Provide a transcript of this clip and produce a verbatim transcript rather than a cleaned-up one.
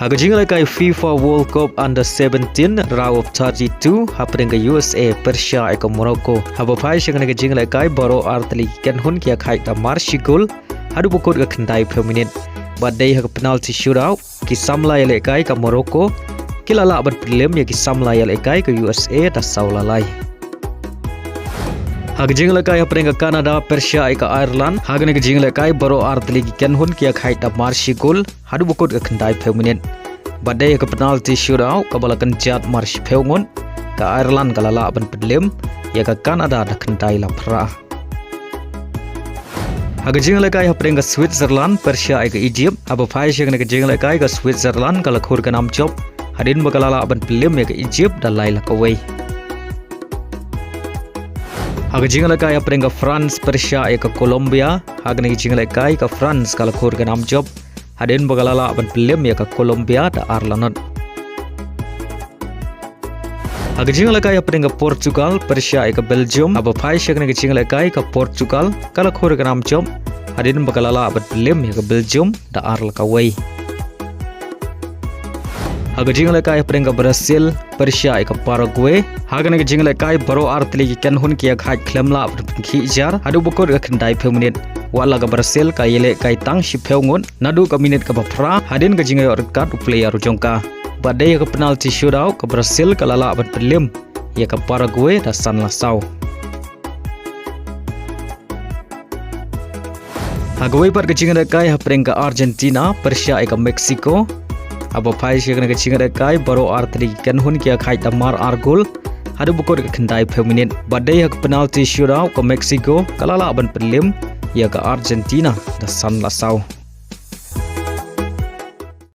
Ha ka jinglehkai FIFA World Cup Under seventeen, Round of thirty-two, hapdeng ka U S A pyrshah ïa ka Morocco, haba phai sha kane ka jinglehkai baroh artylli ki kynhun ki ïa khaid da mar shi gol haduh ba kut ka khyndai phew minit. Bad dei ha ka penalty shootout, ki samla ïalehkai ka Morocco ki la lah ban pynlem ïa ki samla ïalehkai ka U S A da saw la lai. Ha ka jinglehkai hapdeng ka Canada pyrshah ïa ka Ireland, ha kane ka jinglehkai baroh artylli ki kynhun ki ïa khaid da mar shi gol haduh ba kut ka khyndai phew minit. Bad dei ha ka penalty shootout kaba la kynjat mar shi phew ngut, ka Ireland ka la lah ban pynlem ïa ka Canada da khyndai la phra. Ha ka jinglehkai hapdeng ka Switzerland pyrshah ïa ka Egypt, haba phai sha kane ka jinglehkai ka Switzerland ka la khur ka nam jop hadien ba ka la lah ban pynlem ïa ka Egypt da lai la kawei. Ha ka jinglehkai hapdeng ka France pyrshah ïa ka Colombia, ha kane ka jinglehkai ka France ka la khur ka nam jop hadien ba ka la lah ban pynlem ïa ka Colombia da ar la nod. Ha ka jinglehkai hapdeng ka Portugal pyrshah ïa ka Belgium, haba phai sha kane ka jinglehkai ka Portugal ka la khur ka nam jop hadien ba ka la lah ban pynlem ïa ka Belgium da ar la kawei. Ha ka jinglehkai hapdeng ka Brazil pyrshah ïa ka Paraguay, ha kane ka jinglehkai baroh artylli ki kynhun ki ïa khaid khlem lah ban pynkhih jar haduh ba kut ka khyndai phew minit. Wat la ka Brazil ka ïalehkai tang shi phew ngut naduh ka minit kaba phra hadien ka jingïoh red card u player u jong ka. Bad dei ha ka penalty shootout ka Brazil ka la lah ban pynlem ïa ka Paraguay da san la saw. Ha kawei pat ka jinglehkai hapdeng ka Argentina pyrshah ïa ka Mexico, haba phai sha kane ka jinglehkai baroh artylli ki kynhun ki ïa khaid da mar ar gol haduh ba kut ka khyndai phew minit. Bad dei ha ka penalty shootout ka Mexico ka la lah ban pynlem ïa ka Argentina da san la saw.